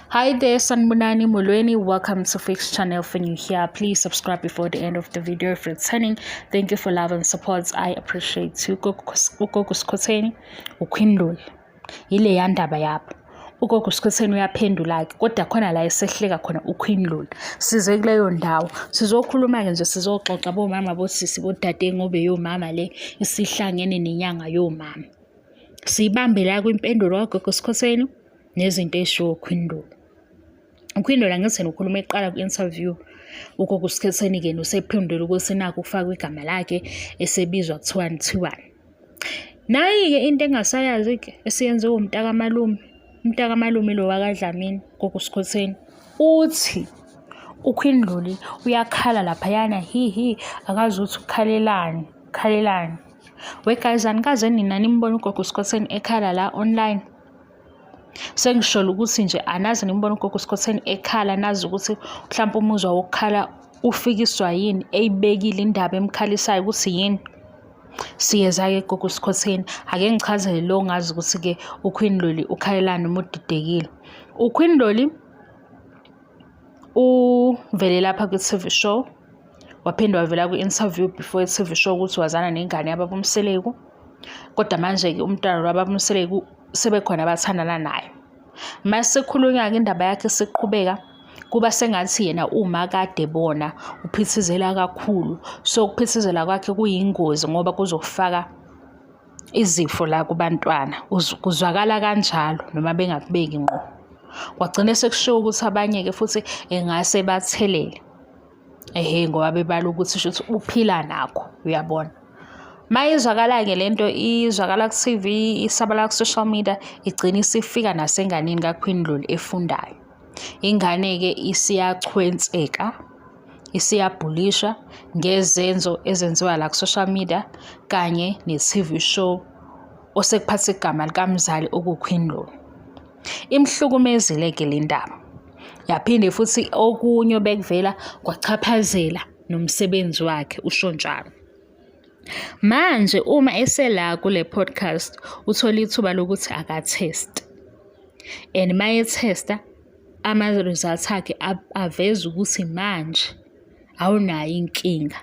Hi there, Sanibonani Molweni. Welcome to Fix Channel. For new here, please subscribe before the end of the video. If returning, thank you for love and support. I appreciate you. Ugogo Skhotheni, uQueen Loli. Ile ndaba yabo. Ugogo Skhotheni uyaphendula-ke, kodwa khona la esehleka khona uQueen Loli. Size kuleyo ndawo. Sizokhuluma-ke nje, sizoxoxa bomama, bosisi, bodade, ngoba yomama le isihlangene nenyanga yomama. Siyibambe la kwimpendulo kaGogo Skhotheni nezinto ey'shiwo uQueen Loli. UQueen Loli angithi yena ukhuluma eqala ku-interview, uGogo Skhotheni-ke nosephendula ukuthi nakhu kufakwe igama lakhe esebizwa kuthiwani kuthiwani. Nayi-ke into engingasayazi-ke esiyenziwe umntakamalume, umntakamalume lo wakaDlamini, Gogo Skhotheni. Uthi uQueen Loli uyakhala laphayana, hi hi, akazi ukuthi ukhalelani, ukhalelani. We guys, anikaze nina nimbone uGogo Skhotheni ekhala la online? Sengisholo ukuthi nje anaze nimbone uGogo Skhotheni ekhala, nazi ukuthi mhlawumpe umuzwa wokukhala ufikiswa yini, eyibekile indaba emkhalisayo ukuthi yini. Siyeza-ke Gogo Skhotheni, ake ngichazele lo ongazi ukuthi-ke uQueen Loli ukhalelani noma udidekile. UQueen Loli uvele lapha kwi-TV show, waphinde wavela kwi-interview before i-TV show ukuthi wazana nengane yababa uMseleku. Kodwa manje-ke umntwana lo wababa uMseleku sebekhona abathandana naye. Mase kukhulunywa-ke indaba yakhe isiqhubeka, kuba sengathi yena uma kade bona uphithizela kakhulu. So ukuphithizela kwakhe kuyingozi ngoba kuzofaka izifo la kubantwana. Kuzwakala kanjalo noma bengakubeki ngqo. Kwagcina sekushiwo ukuthi abanye-ke futhi engase bathelele. Ehhe, ngoba bebala ukuthi shuthi uphila nakho, uyabona. Mayizwakala-ke lento, izwakala ku-TV, isabala ku-social media, igcina isifika nasenganeni kaQueen Loli efundayo. Ingane-ke isiyachwenseka, isiyabhulisha ngezenzo ezenziwa la ku-social media kanye ne-TV show osekuphatha igama likamzali okuQueen Loli. Imhlukumezile-ke le ndaba. Yaphinde futhi okunye obekuvela kwachaphazela nomsebenzi wakhe, usho njalo. Manje uma esela kule podcast uthola ithuba lokuthi aka-test. And maye-testa ama-results akhe aveza ukuthi manje awunayo inkinga.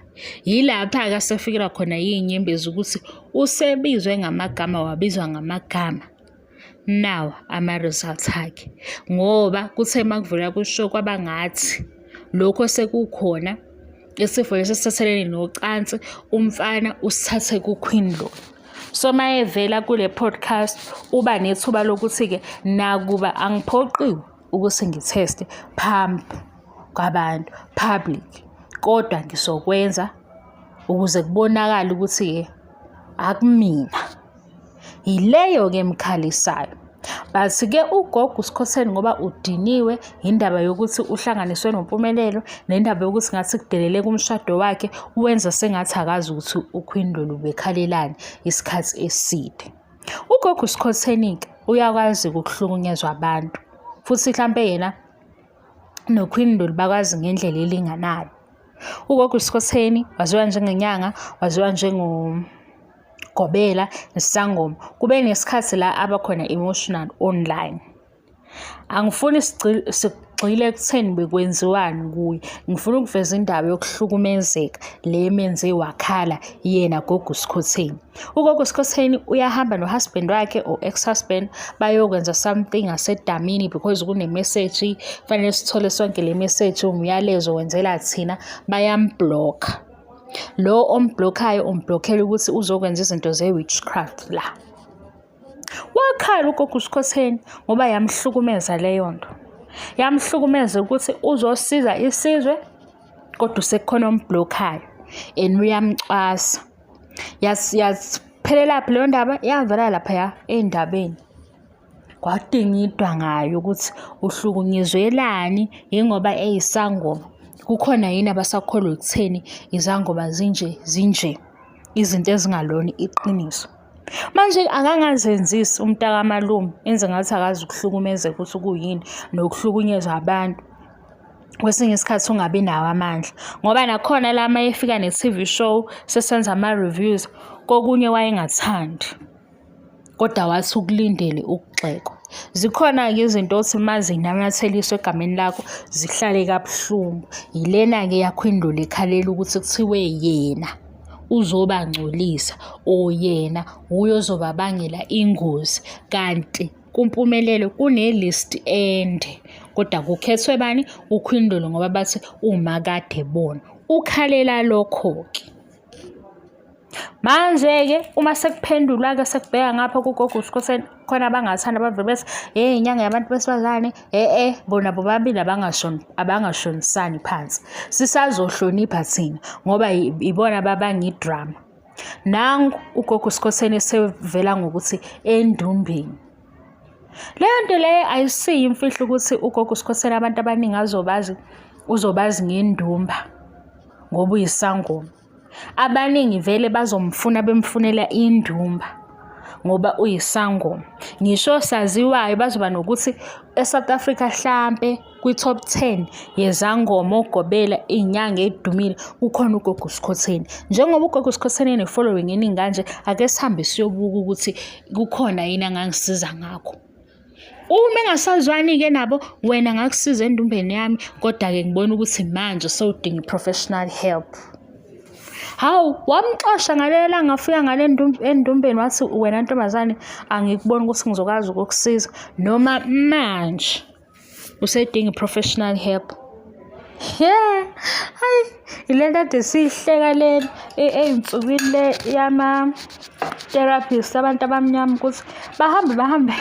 Yilapha-ke asefikela khona iy'nyembezi ukuthi usebizwe ngamagama, wabizwa ngamagama. Nawa ama-results akhe, ngoba kuthe makuvela kusho kwaba ngathi lokho sekukhona isifo lesi esithathelene nocansi, umfana usithathe kuQueen Loli. So mayevela kule podcast uba nethuba lokuthi-ke nakuba angiphoqiwe ukuthi ngitheste phambi kwabantu public, kodwa ngizokwenza ukuze kubonakale ukuthi-ke akumina. Yileyo-ke emkhalisayo. But-ke ugogo uSkhotheni ngoba udiniwe yindaba yokuthi uhlanganiswe noMpumelelo nendaba yokuthi ngathi kudeleleka umshado wakhe, wenza sengathi akazi ukuthi uQueen Loli ubekhalelani isikhathi eside. Ugogo uSkhotheni-ke uyakwazi ukuhlukunyezwa abantu, futhi hlampe yena noQueen Loli bakwazi ngendlela elinganayo. Ugogo uSkhotheni waziwa njengenyanga, waziwa njengo gobela nesangoma, kube nesikhathi la abakhona emotional online. Angifuni sigxile ekutheni bekwenziwani kuye, ngifuna ukuveza indaba yokuhlukumezeka le emenze wakhala yena Gogo Skhotheni. UGogo Skhotheni uyahamba no-husband wakhe or ex-husband bayokwenza something ngasedamini because kune-message, fanele sithole sonke le message, umyalezo wenzela thina, bayam-block-a. Lo om-block-ayo um-block-ela ukuthi uzokwenza izinto ze-witchcraft la. Wakhala uGogo uSkhotheni ngoba yamhlukumeza leyo nto. Yamhlukumeza ukuthi uzosiza isizwe kodwa sekukhona om-block-ayo and uyamcwasa. Yaphelelaphi leyo ndaba? Yavela laphaya ey'ndabeni. Kwadingidwa ngayo ukuthi uhlukunyezwelani yingoba eyisangoma. Kukhona yini abasakholwa ekutheni izangoma zinje zinje, izinto ezingalona iqiniso. Manje akangazenzisi umntakamalume enze ngathi akazi ukuhlukumezeka ukuthi kuyini nokuhlukunyezwa abantu. Kwesinye isikhathi ungabi nawo amandla, ngoba nakhona la uma efika ne-TV show sesenza ama-reviews, kokunye wayengathandi kodwa wathi ukulindele ukugxekwa. Zikhona-ke izinto othi uma zinamatheliswa egameni lakho zihlale kabuhlungu. Yilena-ke yakho indlela ekhalela ukuthi kuthiwe yena uzobangcolisa or yena wuye ozobabangela ingozi kanti kuMpumelelo kune-list ende kodwa kukhethwe bani? UKhwindolo ngoba bathi umakadebona. Ukhalela lokho-ke. Manje-ke uma sekuphendulwa-ke sekubheka ngapha kugogo uSkhosana khona abangathanda abavele bethi hey inyanga yabantu besifazane e-e bona bobabili abangashonisani phansi. Sisazohlonipha thina ngoba ibona ababanga idrama. Nangu ugogo uSkhosana esevela ngokuthi endumbeni. Leyo nto leyo ayisiyo imfihlo ukuthi ugogo uSkhosana abantu abaningi azobazi uzobazi ngendumba ngoba uyisangoma. Abaningi vele bazomfuna bemfunela indumba ngoba uyisangoma. Ngisho osaziwayo bazoba nokuthi eSouth Africa hlampe kwi-top 10 yezangoma ogobela iy'nyanga ey'dumile kukhona uGogo Skhotheni. Njengoba uGogo Skhotheni ene-following eningi kanje, ake sihambe siyobuka ukuthi kukhona yini angangisiza ngakho. Uma engasazwani-ke nabo, wena ngakusiza endumbeni yami, kodwa-ke ngibona ukuthi manje sewudinga i-professional help. Hawu, wamxosha ngalelo langa afika ngale endumbeni wathi wena ntombazane angikuboni ukuthi ngizokwazi ukukusiza noma manje usedinga i-professional help. Yeah, hayi ile nto ade siyihleka lena ey'nsukwini le yama-therapist abantu abamnyama ukuthi bahambe bahambe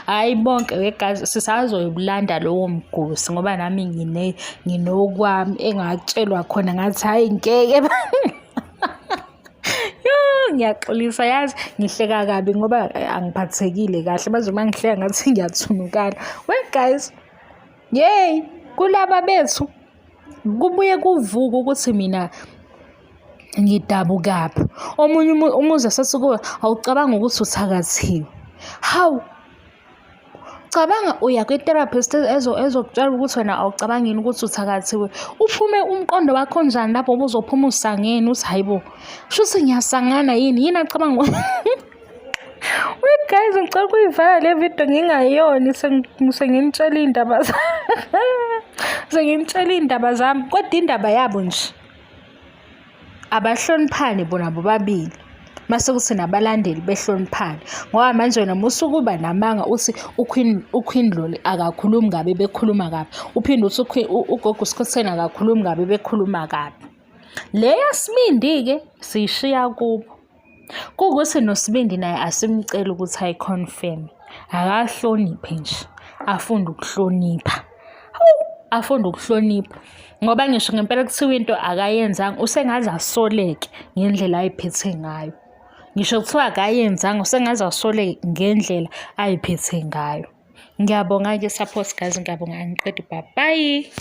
hhayi bonke wegazi sisazoyibulanda lowo mgosi ngoba nami ngine nginokwami engatshelwa khona ngathi hhayi ngeke. Yo, ngiyaxolisa yazi ngihleka kabi ngoba angiphathekile kahle manje uma ngihleka ngathi ngiyathunukala. Well guys, yey kulaba bethu kubuye kuvuke ukuthi mina ngidabukaphi. Omunye umuzi esethi kuwe awucabangi ukuthi uthakathiwe. Hawu, Cabanga uya kwi-therapist ezokutshela ukuthi wena awucabangi yini ukuthi uthakathiwe. Uphume umqondo wakho onjani lapho ngoba uzophuma usangene uthi hhayi bo, shuthi ngiyasangana yini? Yini acabanga We guys, ngicela ukuyivala le video ngingayoni senginitshela iy'ndaba senginitshela iy'ndaba zami kodwa indaba yabo nje. Abahloniphani bona bobabili mase kuthi nabalandeli behloniphane ngoba manje wena musukuba namanga uthi uQueen uQueen Loli akakhulumi kabi bekhuluma kabi uphinde uthi ugogo uSkhotheni akakhulumi kabi bekhuluma kabi. Le yaSibindi-ke siyishiya kubo. Kuwukuthi noSibindi naye asimceli ukuthi ayi-confirm-e, akahloniphe nje, afunde ukuhlonipha. Hawu, afunde ukuhlonipha ngoba ngisho ngempela kuthiwa into akayenzanga usengaze asoleke ngendlela ayiphethe ngayo. Ngisho kuthiwa akayenzanga usengaze asoleke ngendlela ayiphethe ngayo. Ngiyabonga-ke support guys, ngiyabonga angiqedi bye bye.